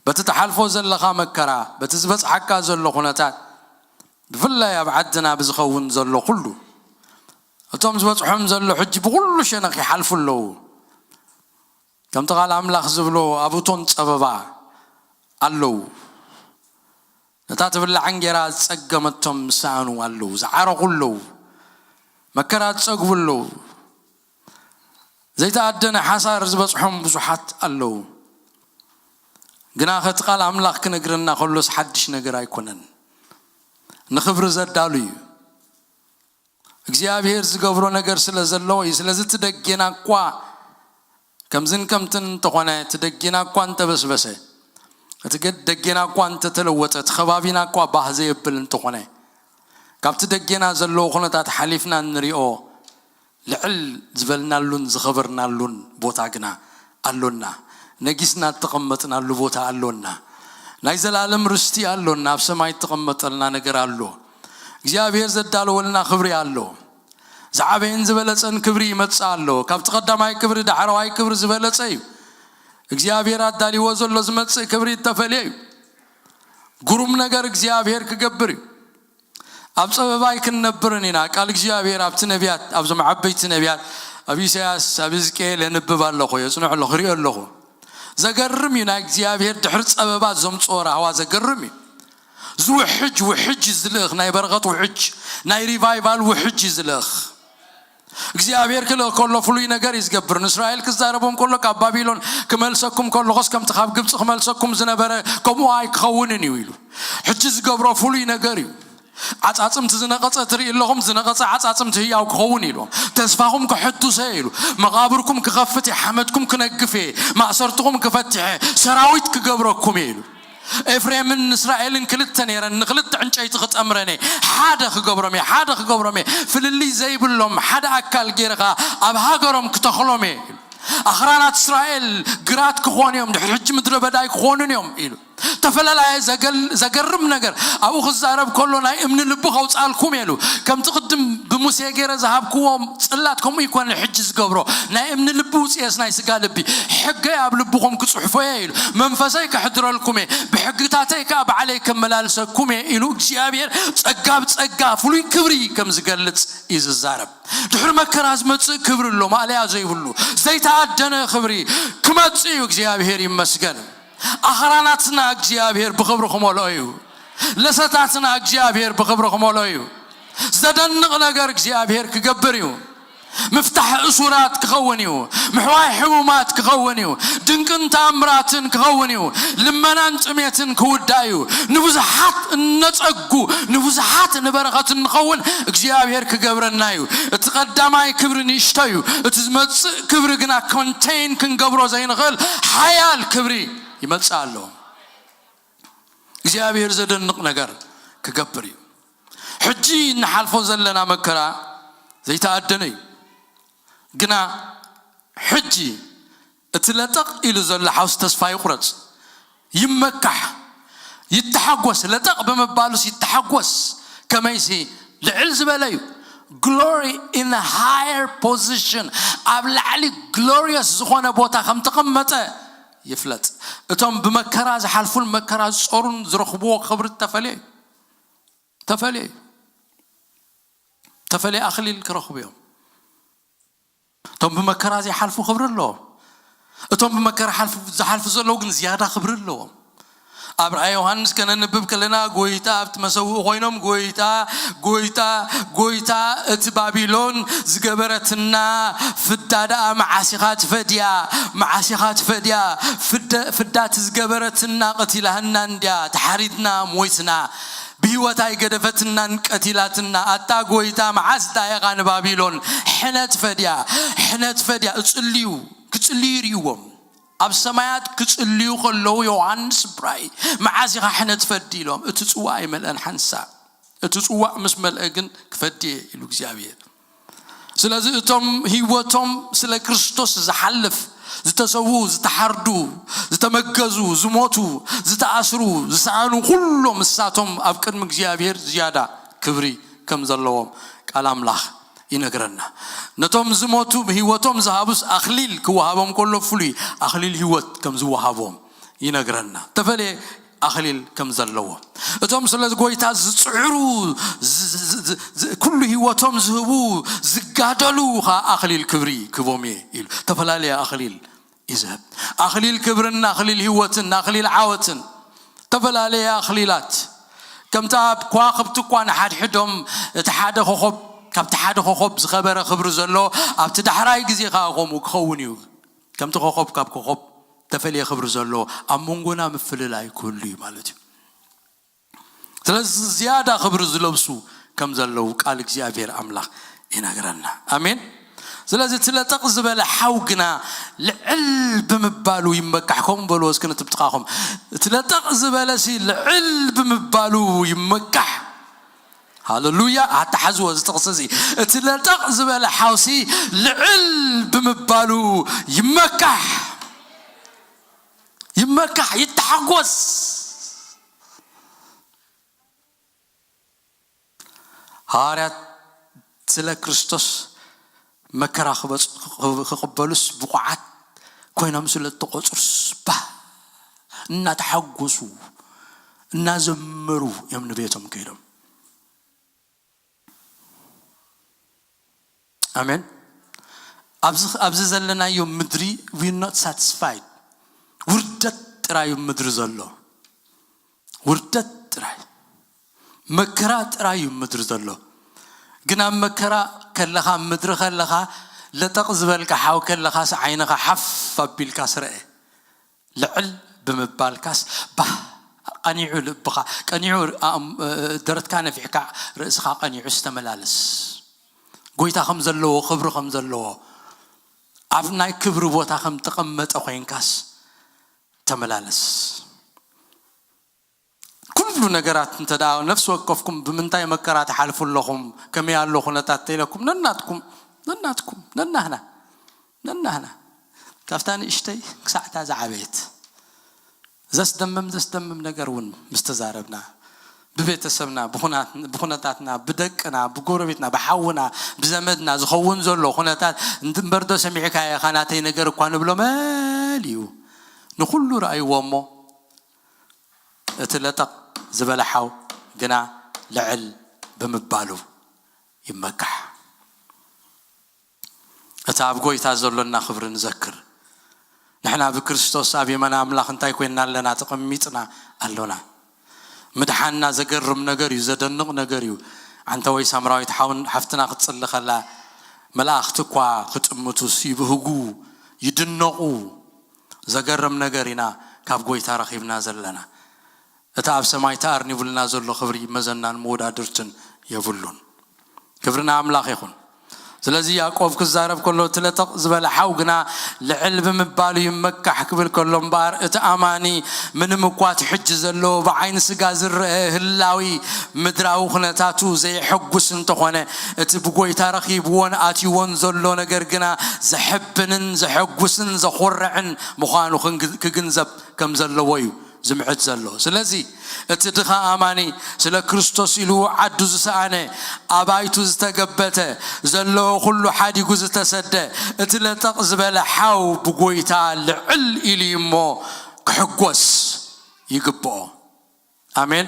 በቲ ትሓልፎ ዘለኻ መከራ፣ በቲ ዝበጽሓካ ዘሎ ኩነታት፣ ብፍላይ ኣብ ዓድና ብዝኸውን ዘሎ ኩሉ፣ እቶም ዝበጽሖም ዘሎ ሕጂ ብኹሉ ሸነኽ ይሓልፉ ኣለዉ። ከምቲ ቃል ኣምላኽ ዝብሎ ኣብ እቶን ጸበባ ኣለዉ። ነታ ትብላዕ እንጌራ ዝጸገመቶም ዝሰኣኑ ኣለዉ፣ ዝዓረቑ ኣለዉ፣ መከራ ዝጸግቡ ኣለዉ። ዘይተኣደነ ሓሳር ዝበጽሖም ብዙሓት ኣለዉ። ግና ከቲ ቃል ኣምላኽ ክነግረና ከሎስ ሓድሽ ነገር ኣይኮነን። ንኽብሪ ዘዳሉ እዩ። እግዚኣብሔር ዝገብሮ ነገር ስለ ዘለዎ እዩ። ስለዚ እቲ ደጌና እኳ ከምዝን ከምትን እንተኾነ፣ እቲ ደጌና እኳ እንተበስበሰ፣ እቲ ገ-፣ ደጌና እኳ እንተተለወጠ፣ እቲ ከባቢና እኳ ባህ ዘየብል እንተኾነ፣ ካብቲ ደጌና ዘለዎ ኩነታት ሓሊፍና እንሪኦ ልዕል ዝበልናሉን ዝኸበርናሉን ቦታ ግና ኣሎና። ነጊስና እተቐመጥናሉ ቦታ ኣሎና። ናይ ዘላለም ርስቲ ኣሎና። ኣብ ሰማይ እተቐመጠልና ነገር ኣሎ። እግዚኣብሔር ዘዳለወልና ክብሪ ኣሎ። ዝዓበየን ዝበለጸን ክብሪ ይመጽእ ኣሎ። ካብቲ ቀዳማይ ክብሪ ዳሕረዋይ ክብሪ ዝበለጸ እዩ። እግዚኣብሔር ኣዳልይዎ ዘሎ ዝመጽእ ክብሪ እተፈልየ እዩ። ግሩም ነገር እግዚኣብሔር ክገብር እዩ። ኣብ ጸበባ ኣይክንነብርን ኢና። ቃል እግዚኣብሔር ኣብቲ ነቢያት፣ ኣብዞም ዓበይቲ ነቢያት፣ ኣብ ኢሳያስ፣ ኣብ ሕዝቅኤል የንብብ ኣለኹ፣ የጽንዑ ኣለኹ፣ ሪኦ ኣለኹ። ዘገርም እዩ። ናይ እግዚኣብሔር ድሕሪ ጸበባ ዘምጽኦ ራህዋ ዘገርም እዩ። ዝውሕጅ ውሕጅ እዩ ዝልእኽ፣ ናይ በረኸት ውሕጅ፣ ናይ ሪቫይቫል ውሕጅ እዩ ዝልእኽ። እግዚኣብሔር ክልእኽ ከሎ ፍሉይ ነገር እዩ ዝገብር። ንእስራኤል ክዛረቦም ከሎ ካብ ባቢሎን ክመልሰኩም ከለኹስ ከምቲ ካብ ግብፂ ክመልሰኩም ዝነበረ ከምኡ ኣይክኸውንን እዩ ኢሉ። ሕጂ ዝገብሮ ፍሉይ ነገር እዩ። ዓጻጽምቲ ዝነቐጸ ትርኢ ኣለኹም፣ ዝነቐጸ ዓጻጽምቲ ህያው ክኸውን ኢሉ። ተስፋኹም ክሕዱሰ ኢሉ። መቓብርኩም ክኸፍት እየ፣ ሓመድኩም ክነግፍ እየ፣ ማእሰርትኹም ክፈትሐ፣ ሰራዊት ክገብረኩም እየ ኢሉ። ኤፍሬምን እስራኤልን ክልተ ነይረን፣ ንክልተ ዕንጨይቲ ክጠምረን እየ፣ ሓደ ክገብሮም እየ፣ ሓደ ክገብሮም እየ። ፍልልይ ዘይብሎም ሓደ ኣካል ገይርኻ ኣብ ሃገሮም ክተኽሎም እየ ኢሉ። ኣኽራናት እስራኤል ግራት ክኾኑ እዮም፣ ድሕሪ ሕጂ ምድረ በዳ ኣይክኾኑን እዮም ኢሉ። ተፈላለየ ዘገል-፣ ዘገርም ነገር ኣብኡ ክዛረብ ከሎ ናይ እምኒ ልቢ ከውፃልኩም እየ ኢሉ። ከምቲ ቅድም ብሙሴ ገይረ ዝሃብክዎም ጽላት ከምኡ ይኮነ ሕጂ ዝገብሮ። ናይ እምኒ ልቢ ውፅኤስ ናይ ስጋ ልቢ። ሕገይ ኣብ ልብኹም ክጽሕፎ እየ ኢሉ። መንፈሰይ ከሕድረልኩም እየ፣ ብሕግታተይ ከኣ ባዕለይ ከመላልሰኩም እየ ኢሉ እግዚኣብሔር ጸጋ ብጸጋ ፍሉይ ክብሪ ከም ዝገልጽ እዩ ዝዛረብ። ድሕሪ መከራ ዝመጽእ ክብሪ ኣሎ፣ ማእለያ ዘይብሉ ዘይተኣደነ ክብሪ ክመጽእ እዩ። እግዚኣብሔር ይመስገን። ኣኽራናትና እግዚኣብሔር ብኽብሪ ክመልኦ እዩ። ለሰታትና እግዚኣብሔር ብኽብሪ ክመልኦ እዩ። ዘደንቕ ነገር እግዚኣብሔር ክገብር እዩ። ምፍታሕ እሱራት ክኸውን እዩ። ምሕዋይ ሕሙማት ክኸውን እዩ። ድንቅን ተኣምራትን ክኸውን እዩ። ልመናን ጥሜትን ክውዳእ እዩ። ንብዙሓት እነጸጉ፣ ንብዙሓት ንበረኸት እንኸውን እግዚኣብሔር ክገብረና እዩ። እቲ ቀዳማይ ክብሪ ንእሽቶ እዩ። እቲ ዝመጽእ ክብሪ ግና ኮንቴይን ክንገብሮ ዘይንኽእል ሓያል ክብሪ ይመጽእ ኣሎ። እግዚኣብሔር ዘደንቕ ነገር ክገብር እዩ። ሕጂ እንሓልፎ ዘለና መከራ ዘይተኣደነ እዩ። ግና ሕጂ እቲ ለጠቕ ኢሉ ዘሎ ሓውስ ተስፋ ይቑረጽ፣ ይመካሕ፣ ይተሓጎስ። ለጠቕ ብምባሉስ ይተሓጎስ። ከመይሲ ልዕል ዝበለ እዩ። Glory in a higher position፣ ኣብ ላዕሊ ግሎሪየስ ዝኾነ ቦታ ከም ተቐመጠ ይፍለጥ። እቶም ብመከራ ዝሓልፉን መከራ ዝጾሩን ዝረኽብዎ ክብሪ ተፈልየ እዩ። ተፈልየ እዩ። ተፈልየ ኣኽሊል ክረኽቡ እዮም። እቶም ብመከራ ዘይሓልፉ ክብሪ ኣለዎም። እቶም ብመከራ ሓልፉ-፣ ዝሓልፉ ዘለዉ ግን ዝያዳ ክብሪ ኣለዎም። ኣብ ራእይ ዮሃንስ ከነንብብ ከለና፣ ጎይታ ኣብቲ መሰውኢ ኮይኖም፣ "ጎይታ፣ ጎይታ፣ ጎይታ፣ እቲ ባቢሎን ዝገበረትና ፍዳ ደኣ መዓስ ኢኻ ትፈድያ? መዓስ ኢኻ ትፈድያ? ፍደ-፣ ፍዳ እቲ ዝገበረትና ቀቲላህና እንድያ፣ ተሓሪድና፣ ሞይትና፣ ብህይወት ኣይገደፈትናን፣ ቀቲላትና። ኣታ ጎይታ፣ መዓስ ደኣ ኢኻ ንባቢሎን ሕነ ትፈድያ? ሕነ ትፈድያ?" እጽልዩ፣ ክጽልዩ ይርእይዎም። ኣብ ሰማያት ክጽልዩ ከለዉ ዮሃንስ ብራይ፣ "መዓስ ኢኻ ሕነ ትፈዲ?" ኢሎም። "እቲ ጽዋእ ኣይመልአን ሓንሳእ፣ እቲ ጽዋእ ምስ መልአ ግን ክፈዲ እየ" ኢሉ እግዚኣብሔር። ስለዚ እቶም ህይወቶም ስለ ክርስቶስ ዝሓልፍ፣ ዝተሰዉ፣ ዝተሓርዱ፣ ዝተመገዙ፣ ዝሞቱ፣ ዝተኣስሩ፣ ዝሰኣኑ፣ ኩሎም እሳቶም ኣብ ቅድሚ እግዚኣብሔር ዝያዳ ክብሪ ከም ዘለዎም ቃል ኣምላኽ ይነግረና። ነቶም ዝሞቱ ብህይወቶም ዝሃቡስ ኣኽሊል ክወሃቦም ከሎ ፍሉይ ኣኽሊል ህይወት ከም ዝወሃቦም ይነግረና። ተፈልየ ኣኽሊል ከም ዘለዎም፣ እቶም ስለ ጎይታ ዝጽዕሩ፣ ዝ-፣ ዝ-፣ ዝ-፣ ዝ-፣ ኩሉ ህይወቶም ዝህቡ፣ ዝጋደሉ ኸኣ ኣኽሊል ክብሪ ክቦም እየ ኢሉ። ተፈላለየ ኣኽሊል እዩ ዝህብ። ኣኽሊል ክብርን ኣኽሊል ህይወትን ኣኽሊል ዓወትን፣ ተፈላለየ ኣኽሊላት። ከምቲ ኣብ ከዋኽብቲ እኳ ንሓድሕዶም እቲ ሓደ ኮኸብ፣ ካብቲ ሓደ ኮኸብ ዝኸበረ ክብሪ ዘሎ፣ ኣብቲ ዳሕራይ ግዜ ኸኣ ከምኡ ክኸውን እዩ። ከምቲ ኮኸብ ካብ ኮኸብ ተፈልየ ክብሪ ዘሎ፣ ኣብ መንጎና ምፍልላይ ክህሉ እዩ ማለት እዩ። ስለዚ ዝያዳ ክብሪ ዝለብሱ ከም ዘለዉ ቃል እግዚኣብሔር ኣምላኽ ይነግረና። ኣሜን። ስለዚ እቲ ለጠቕ ዝበለ ሓው ግና ልዕል ብምባሉ ይመካሕ። ከምኡ በልዎ እስኪ ነቲ ብጥቓኹም። እቲ ለጠቕ ዝበለ ሲ ልዕል ብምባሉ ይመካሕ። ሃሌሉያ። ኣተሓዝዎ እዚ ጥቕሲ እዚ። እቲ ለጠቕ ዝበለ ሓውሲ ልዕል ብምባሉ ይመካሕ። ይመካሕ፣ ይተሓጎስ። ሃዋርያት ስለ ክርስቶስ መከራ ክበጽ-፣ ክቕበሉስ ብቑዓት ኮይኖም ስለ እተቖጽሩስ፣ ባህ እናተሓጎሱ፣ እናዘመሩ እዮም ንቤቶም ከይዶም። ኣሜን። ኣብዚ፣ ኣብዚ ዘለናዮ ምድሪ we not satisfied። ውርደት ጥራይ እዩ ምድሪ ዘሎ። ውርደት ጥራይ፣ መከራ ጥራይ እዩ ምድሪ ዘሎ። ግን ኣብ መከራ ከለኻ፣ ኣብ ምድሪ ከለኻ፣ ለጠቕ ዝበልካ ሓው ከለኻስ ዓይንኻ ሓፍ ኣቢልካስ ርአ። ልዕል ብምባልካስ ባህ፣ ቀኒዑ ልብኻ፣ ቀኒዑ ኣእም-፣ ደረትካ ነፊሕካ፣ ርእስኻ ቀኒዑስ ተመላለስ። ጎይታ ከም ዘለዎ፣ ክብሪ ከም ዘለዎ፣ ኣብ ናይ ክብሪ ቦታ ከም ተቐመጠ ኮይንካስ ተመላለስ። ኩሉ ነገራት እንተ ደኣ ነፍሲ ወከፍኩም ብምንታይ መከራ ትሓልፉ ኣለኹም፣ ከመይ ኣሎ ኩነታት ተኢለኩም፣ ነናትኩም፣ ነናትኩም፣ ነናህና፣ ነናህና፣ ካብታ ንእሽተይ ክሳዕ እታ ዝዓበየት፣ ዘስደምም፣ ዘስደምም ነገር እውን ምስ ተዛረብና፣ ብቤተሰብና፣ ብኹና-፣ ብኹነታትና፣ ብደቅና፣ ብጎረቤትና፣ ብሓውና፣ ብዘመድና ዝኸውን ዘሎ ኩነታት፣ እንድምበርዶ ሰሚዕካዮ ኢኻ ናተይ ነገር እኳ ንብሎ መሊኡ። ንኹሉ ረኣይዎ እሞ፣ እቲ ለጠቕ ዝበለ ሓው ግና ልዕል ብምባሉ ይመካሕ። እቲ ኣብ ጎይታ ዘሎና ክብሪ ንዘክር። ንሕና ብክርስቶስ ኣብ የማን ኣምላኽ እንታይ ኮይንና ኣለና? ተቐሚጥና ኣሎና። ምድሓንና ዘገርም ነገር እዩ፣ ዘደንቕ ነገር እዩ። ኣንተ ወይ ሳምራዊት ሓውን ሓፍትና ክትጽሊ ከላ፣ መላእኽቲ እኳ ክጥምቱስ ይብህጉ፣ ይድነቑ። ዘገርም ነገር ኢና ካብ ጎይታ ረኺብና ዘለና። እቲ ኣብ ሰማይ ተኣርኒቡልና ዘሎ ክብሪ መዘናን መወዳድርትን የብሉን። ክብሪ ንኣምላኽ ይኹን። ስለዚ ያዕቆብ ክዛረብ ከሎ፣ እቲ ለጠቕ ዝበለ ሓው ግና ልዕል ብምባሉ ይመካሕ ክብል ከሎ እምበኣር፣ እቲ ኣማኒ ምንም እኳ እቲ ሕጂ ዘለዎ ብዓይኒ ስጋ ዝረአ ህላዊ ምድራዊ ኩነታቱ ዘየሐጉስ እንተኾነ፣ እቲ ብጎይታ ረኺብዎን ኣትይዎን ዘሎ ነገር ግና ዘሕብንን ዘሐጉስን ዘኹርዕን ምዃኑ ክንግ-፣ ክግንዘብ ከም ዘለዎ እዩ ዝምዕድ ዘሎ። ስለዚ እቲ ድኻ ኣማኒ፣ ስለ ክርስቶስ ኢሉ ዓዱ ዝሰኣነ፣ ኣባይቱ ዝተገበተ፣ ዘለዎ ኩሉ ሓዲጉ ዝተሰደ፣ እቲ ለጠቕ ዝበለ ሓው ብጎይታ ልዕል ኢሉ እዩ እሞ ክሕጎስ ይግብኦ። ኣሜን።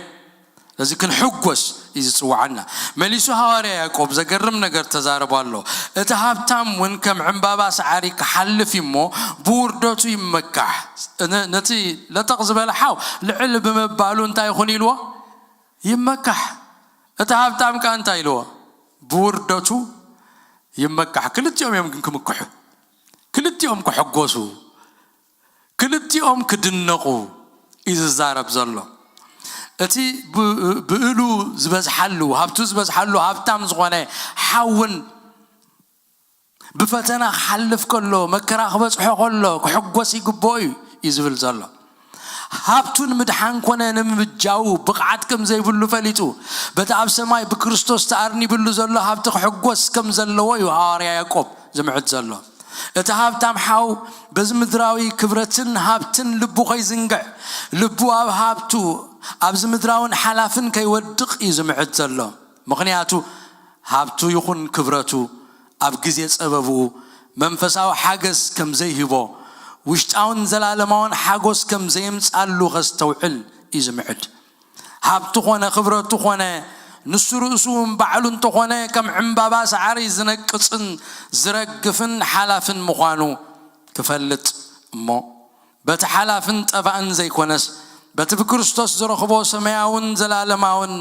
ስለዚ ክንሕጎስ እዩ ዝጽውዓና። መሊሱ ሃዋርያ ያዕቆብ ዘገርም ነገር ተዛረቡ ኣሎ። እቲ ሃብታም እውን ከም ዕምባባ ሳዕሪ ክሓልፍ እዩ እሞ ብውርደቱ ይመካሕ። ነ-፣ ነቲ ለጠቕ ዝበለ ሓው ልዕል ብምባሉ እንታይ ይኹን ኢልዎ? ይመካሕ። እቲ ሃብታም ከኣ እንታይ ኢልዎ? ብውርደቱ ይመካሕ። ክልቲኦም እዮም ግን ክምክሑ። ክልቲኦም ክሕጎሱ። ክልቲኦም ክድነቑ እዩ ዝዛረብ ዘሎ። እቲ ብ-፣ ብእሉ ዝበዝሓሉ፣ ሃብቱ ዝበዝሓሉ ሃብታም ዝኾነ ሓውን ብፈተና ክሓልፍ ከሎ፣ መከራ ክበጽሖ ከሎ ክሕጎስ ይግብኦ እዩ፣ እዩ ዝብል ዘሎ። ሃብቱ ንምድሓን ኮነ ንምብጃው ብቕዓት ከም ዘይብሉ ፈሊጡ፣ በቲ ኣብ ሰማይ ብክርስቶስ ተኣርኒብሉ ዘሎ ሃብቲ ክሕጎስ ከም ዘለዎ እዩ ሃዋርያ ያዕቆብ ዝምዕድ ዘሎ። እቲ ሃብታም ሓው በዚ ምድራዊ ክብረትን ሃብትን ልቡ ከይዝንግዕ፣ ልቡ ኣብ ሃብቱ፣ ኣብዚ ምድራውን ሓላፍን ከይወድቕ እዩ ዝምዕድ ዘሎ። ምኽንያቱ ሃብቱ ይኹን ክብረቱ ኣብ ግዜ ጸበብኡ መንፈሳዊ ሓገዝ ከም ዘይህቦ፣ ውሽጣውን ዘላለማውን ሓጎስ ከም ዘየምጻሉ ከስተውዕል እዩ ዝምዕድ። ሃብቲ ኾነ ክብረቱ ኾነ ንሱ ርእሱ እውን ባዕሉ እንተኾነ ከም ዕምባባ ሳዕሪ ዝነቅጽን ዝረግፍን ሓላፍን ምዃኑ ክፈልጥ እሞ፣ በቲ ሓላፍን ጠፋእን ዘይኮነስ፣ በቲ ብክርስቶስ ዝረኽቦ ሰማያውን ዘላለማውን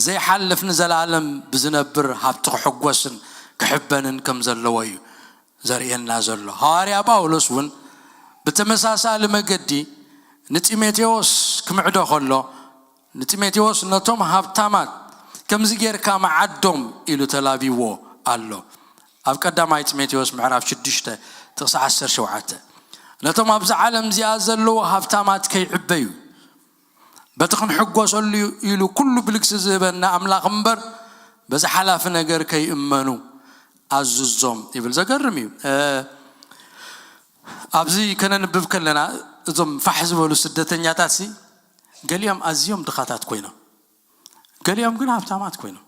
ዘይሓልፍ ንዘለኣለም ብዝነብር ሃብቲ ክሕጎስን ክሕበንን ከም ዘለዎ እዩ ዘርእየና ዘሎ። ሃዋርያ ጳውሎስ እውን ብተመሳሳሊ መገዲ ንጢሞቴዎስ ክምዕዶ ከሎ፣ ንጢሞቴዎስ ነቶም ሃብታማት ከምዚ ጌርካ መዓዶም ኢሉ ተላቢዎ ኣሎ። ኣብ ቀዳማይ ጢሞቴዎስ ምዕራፍ ሽዱሽተ ጥቕሲ ዓሰርተ ሸውዓተ፣ ነቶም ኣብዚ ዓለም እዚኣ ዘለዉ ሃብታማት ከይዕበዩ፣ በቲ ክንሕጎሰሉ ኢሉ ኩሉ ብልግሲ ዝህበና ኣምላኽ እምበር፣ በዚ ሓላፊ ነገር ከይእመኑ ኣዝዞም ይብል። ዘገርም እዩ። እ፣ ኣብዚ ከነንብብ ከለና፣ እዞም ፋሕ ዝበሉ ስደተኛታት ሲ፣ ገሊኦም ኣዝዮም ድኻታት ኮይኖም፣ ገሊኦም ግን ሃብታማት ኮይኖም።